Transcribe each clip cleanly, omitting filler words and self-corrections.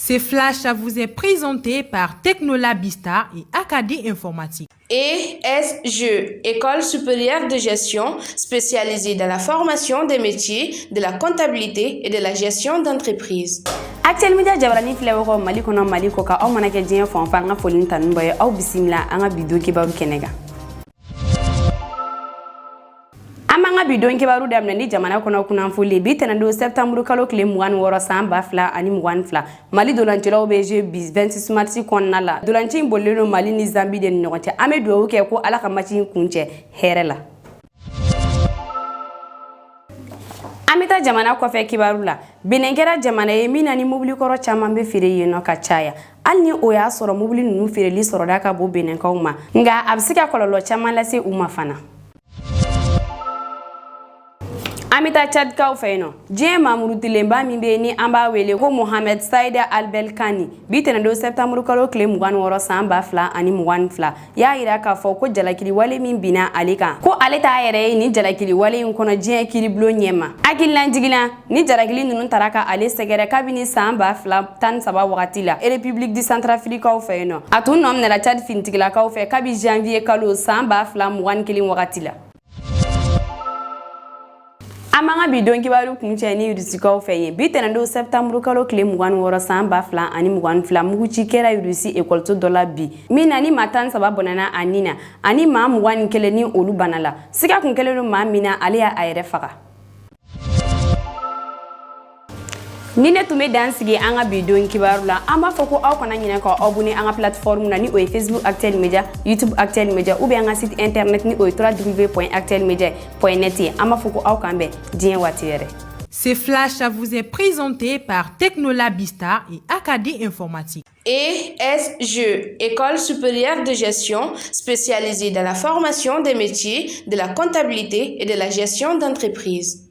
Ce flash vous est présenté par Technolabista et AKD Informatique. ESG, École supérieure de gestion spécialisée dans la formation des métiers de la comptabilité et de la gestion d'entreprise. Actuel Media jabarani filɛbagaw, Mali kɔnɔ, Mali kɔ kan, aw mana kɛ diɲɛ fan fan, an ka foli ni tanu b'a ye. Aw bisimila an ka bi don kibaru kɛnɛ kan. An b'an ka bi don kibaru daminɛ ni jamana kɔnɔ kunnafoli. Bi tɛnɛndon, sɛptanburu kalo tile 26, san 2022, Mali dolancilaw bɛ jouer bi 26 mars kɔnɔna la. Dolanci in bolilen don Mali ni Zambi de ni ɲɔgɔn cɛ. An bɛ dugawu kɛ ko Ala ka match in kuncɛ hɛrɛ la. An bɛ taa jamana kɔfɛ kibaru la. Benin kɛra jamana ye min na ni mobili kɔrɔ caman bɛ feere yen nɔ ka caya. Hali ni o y'a sɔrɔ mobili ninnu feereli sɔrɔda ka bon Benɛnkaw ma, nka a bɛ se ka kɔlɔlɔ caman lase u ma fana. An bɛ taa Tchadkaw fɛ yen nɔ. Diɲɛ mamurutilenba min bɛ yen ni an b'a wele ko Mohamed Saïda Albelkani, bi tɛnɛndon, sɛptanburu kalo tile 26, san 2022, y'a yira k'a fɔ ko jalakili wale min binna ale kan, ko ale t'a yɛrɛ ye nin jalakili wale in kɔnɔ diɲɛ kiiribulon ɲɛma. Hakililanjiginna, ni jalakili ninnu tara ka ale sɛgɛrɛ kabini san 2013 wagati la République du Centrafrique fɛ yen nɔ. A tun nɔ minɛra Tchad finitigilakaw fɛ kabi janvier kalo san 2021 wagati la. An b'an ka bi don kibaru kuncɛ ni Rusikaw fɛ yen. Bi tɛnɛndon, sɛptanburu kalo tile 26, san 2022, muguci kɛra Rusi ekɔliso dɔ la bi min na ni maa 13 bɔnɛna a ni na, ani maa 21 ni olu bana la. Siga kun kɛlen don maa min na, ale y'a yɛrɛ faga. Ni ne tun bɛ dan sigi an ka bi don kibaru la. An b'a fɔ ko aw kana ɲinɛ ka abonné an ka plateforme na, ni o ye Facebook Actuel Media, YouTube Actuel Media, ou bien an ka site internet, ni o ye www.actuelmedia.net ye. An b'a fɔ ko aw k'an bɛn diɲɛ waati wɛrɛ. Ce flash vous est présenté par Technolabista et AKD Informatique. ESG, École supérieure de gestion spécialisée dans la formation des métiers de la comptabilité et de la gestion d'entreprise.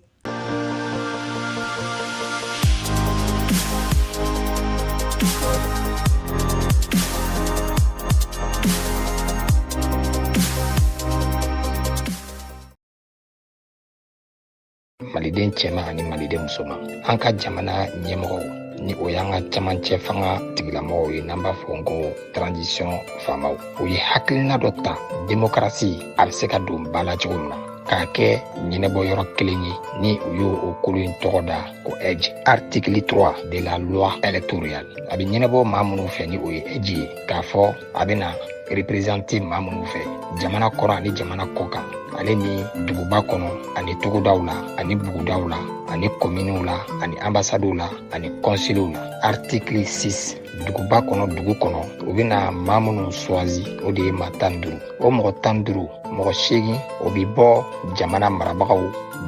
Maliden cɛman ani maliden musoman, an ka jamana ɲɛmɔgɔw, ni o y'an ka camancɛ fanga tigilamɔgɔw ye, n'an b'a fɔ ko transition faamaw, u ye hakilina dɔ ta, demokarasi a bɛ se ka don ba la cogo min na k'a kɛ ɲɛnɛbɔ yɔrɔ kelen ye, ni u y'o o kolo in tɔgɔ da ko EJ. Article 3 de la loi électorale, a bɛ ɲɛnɛbɔ maa minnu fɛ, ni o ye EJ ye, k'a fɔ a bɛna représenter maa minnu fɛ jamana kɔrɔ ani jamana kɔ kan, ale ni duguba kɔnɔ ani togodaw la ani bugudaw la ani kominiw la ani ambasadiw la ani kɔnsiliw la. Article 6, duguba kɔnɔ, dugu kɔnɔ, u bɛna maa minnu choisi, o de ye maa 15. O mɔgɔ 15, mɔgɔ 8, o bɛ bɔ jamana marabagaw,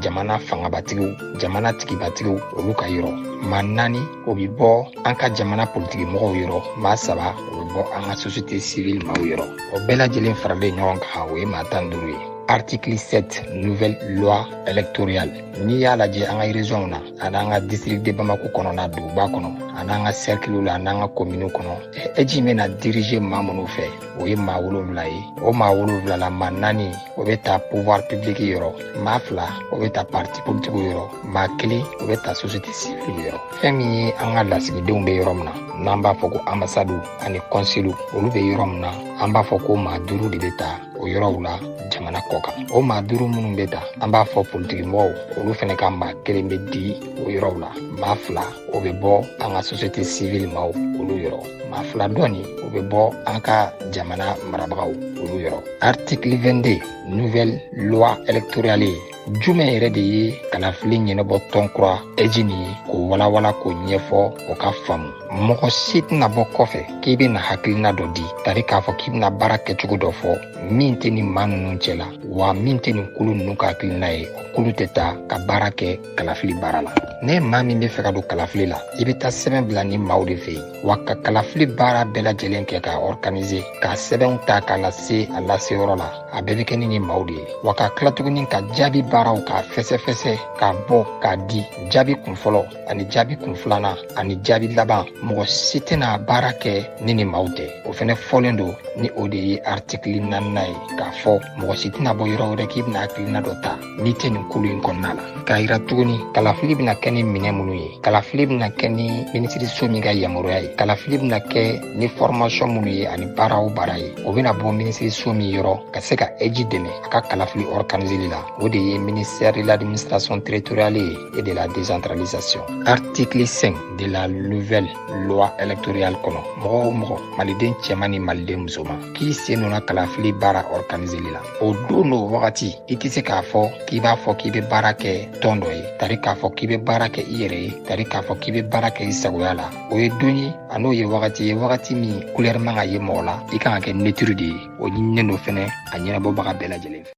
jamana fangabatigiw, jamana tigibatigiw, olu ka yɔrɔ. Maa 4, o bɛ bɔ an ka jamana politikimɔgɔw yɔrɔ. Maa 3, o bɛ bɔ an ka société civile maaw yɔrɔ. O bɛɛ lajɛlen faralen ɲɔgɔn kan, o ye maa 15 ye. Article 7, nouvelle loi électorale, n'i y'a lajɛ an ka région na ani an ka district de Bamako kɔnɔna, duguba kɔnɔ, ani an ka cercle la ani an ka commune kɔnɔ, EJ bɛna diriger maa minnu fɛ, o ye maa 7 ye. O maa 7 la, maa 4, o bɛ ta pouvoir public yɔrɔ, maa 2, o bɛ ta parti politique yɔrɔ, maa 1, o bɛ ta société civile yɔrɔ. Fɛn min ye an ka lasigidenw bɛ yɔrɔ min na, n'an b'a fɔ ko ambassade ani consul, olu bɛ yɔrɔ min na, an b'a fɔ ko maa 5 de bɛ ta o yɔrɔw la jamana kɔ kan. O maa 5 minnu bɛ ta, an b'a fɔ politikimɔgɔw, olu fana ka maa 1 bɛ di o yɔrɔw la. Maa 2, o bɛ bɔ an ka société civile maaw olu yɔrɔ. Maa 2 dɔɔni, o bɛ bɔ an ka jamana marabagaw olu yɔrɔ. Article 22, nouvelle loi électorale ye jumɛn yɛrɛ de ye? Kalafili ɲɛnabɔ tɔn kura EJ nin ye, k'o walawala, k'o ɲɛfɔ, o ka faamu. Mɔgɔ si tɛna bɔ kɔfɛ k'i bɛna hakilina dɔ di tari k'a fɔ k'i bɛna baara kɛcogo dɔ fɔ min tɛ nin maa ninnu cɛ la, wa min tɛ nin kulu ninnu ka hakilina ye, o kulu tɛ taa ka baara kɛ kalafili baara la. Ne maa min bɛ fɛ ka don kalafili la, i bɛ taa sɛbɛn bila ni maaw de fɛ yen, wa ka kalafili baara bɛɛ lajɛlen kɛ k'a organiser, ka sɛbɛnw ta k'a lase a laseyɔrɔ la, a bɛɛ bɛ kɛ ni nin maaw de ye, wa ka tila tuguni ka jaabi baara baaraw k'a fɛsɛfɛsɛ, k'a bɔ k'a di, jaabi kun fɔlɔ ani jaabi kun filanan ani jaabi laban, mɔgɔ si tɛna baara kɛ ni nin maaw tɛ. O fɛnɛ fɔlen don, ni o de ye artikili naaninan ye, k'a fɔ mɔgɔ si tɛna bɔ yɔrɔ wɛrɛ k'i bɛna hakilina dɔ ta n'i tɛ nin kulu in kɔnɔna la. K'a yira tuguni, kalafili bɛna kɛ ni minɛn minnu ye, kalafili bɛna kɛ ni minisiriso min ka yamaruya ye, kalafili bɛna kɛ ni formation minnu ye ani baara o baara ye, o bɛna bɔ minisiriso min yɔrɔ ka se ka AIGE dɛmɛ a ka kalafili organiseli la, o de ye ministère de l'administration territoriale et de la décentralisation. Article 5 de la nouvelle loi électorale kɔnɔ, mɔgɔ o mɔgɔ, maliden cɛman ni maliden musoman, k'i sen donna kalafili baara organiseli la, o don n'o wagati, i tɛ se k'a fɔ k'i b'a fɔ k'i bɛ baara kɛ tɔn dɔ ye, tari k'a fɔ k'i bɛ baara kɛ i yɛrɛ ye, tari k'a fɔ k'i bɛ baara kɛ i sagoya la. O ye don ye, a n'o ye wagati ye, wagati min couleur man ka ye mɔgɔ la, i kan ka kɛ neutre de ye. O ɲininen don fɛnɛ a ɲɛnabɔbaga bɛɛ lajɛlen fɛ.